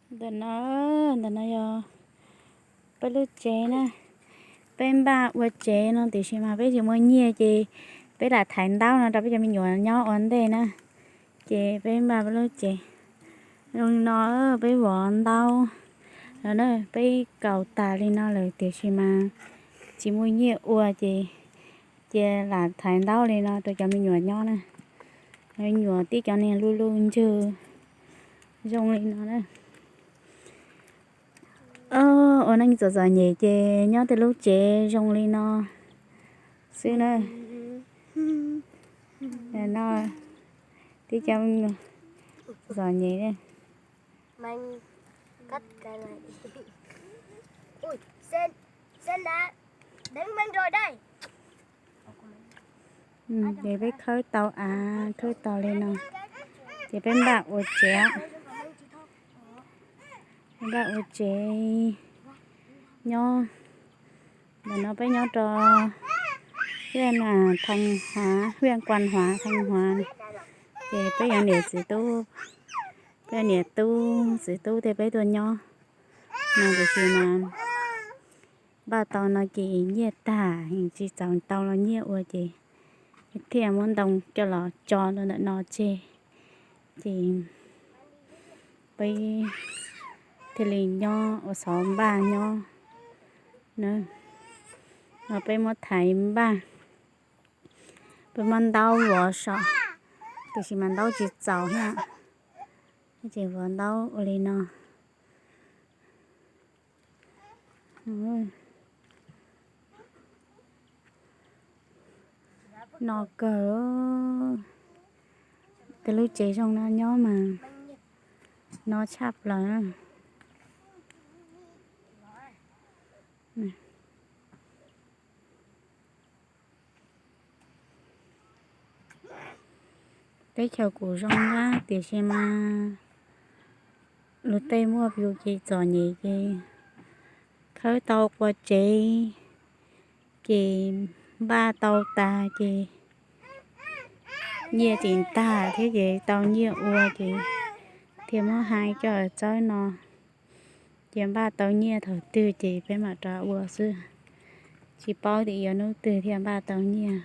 Ntawm no, ntawm no yog peb lub tsev na. Peb npaj ua tsev no tiam sis mas peb tsis muaj nyiaj ces peb lam thaiv ntaub no rau peb cov me nyuam nyob ua ntej na. Ces peb npaj peb lub tsev zoo li no, peb vov ntaub no na, peb kaus tas li no lawm tiam sis mas tsis muaj nyiaj ua ces cia lam thaiv ntaub li no rau cov me nyuam nyob na. Me nyuam tib cov niag luj luj ntswg zoo li no na. Ua neej txom txom nyem ces nyob tej lub tsev zoo li no xwb na. No tib cov txom nyem. Ces peb khawb tau av, khawb tau li no, ces peb npaj ua tsev, npaj ua tsev nyob. Ntawm no peb nyob rau Viaj Thoo Huav, Viaj Kuas Huav, Thoo Huav. Ces peb cov niam txiv tub, peb niam tub txiv tub thiab peb tuaj nyob no tiam sis mas npaj tau no ces nyiaj tag, tsis txaus tau los nyiaj ua ces thiaj muab ntoo coj los tso rau ntawm no tseg. Ces peb thiaj li nyob ua xov npaj nyob na. No peb muab thaiv npaj, peb muab ntaub vov so, tiam sis mas ntaub tsis txaus thiab, ces vov ntaub ua li no. No kawg, tej lub tsev zoo no nyob mas no tshaj plaws. Teb chaws kuj zoo na tiam sis mas luag tej muaj plhu ces txom nyem ces khawb tau qua tsev ces npaj tau tas ces nyiaj tsis tag thiab ces tau nyiaj ua ces thiaj muab hais coj txawb no. Ces npaj tau nyiaj thaum twg ces peb mam rov ua xwb, tsis paub tias yuav hnub twg thiaj npaj tau nyiaj.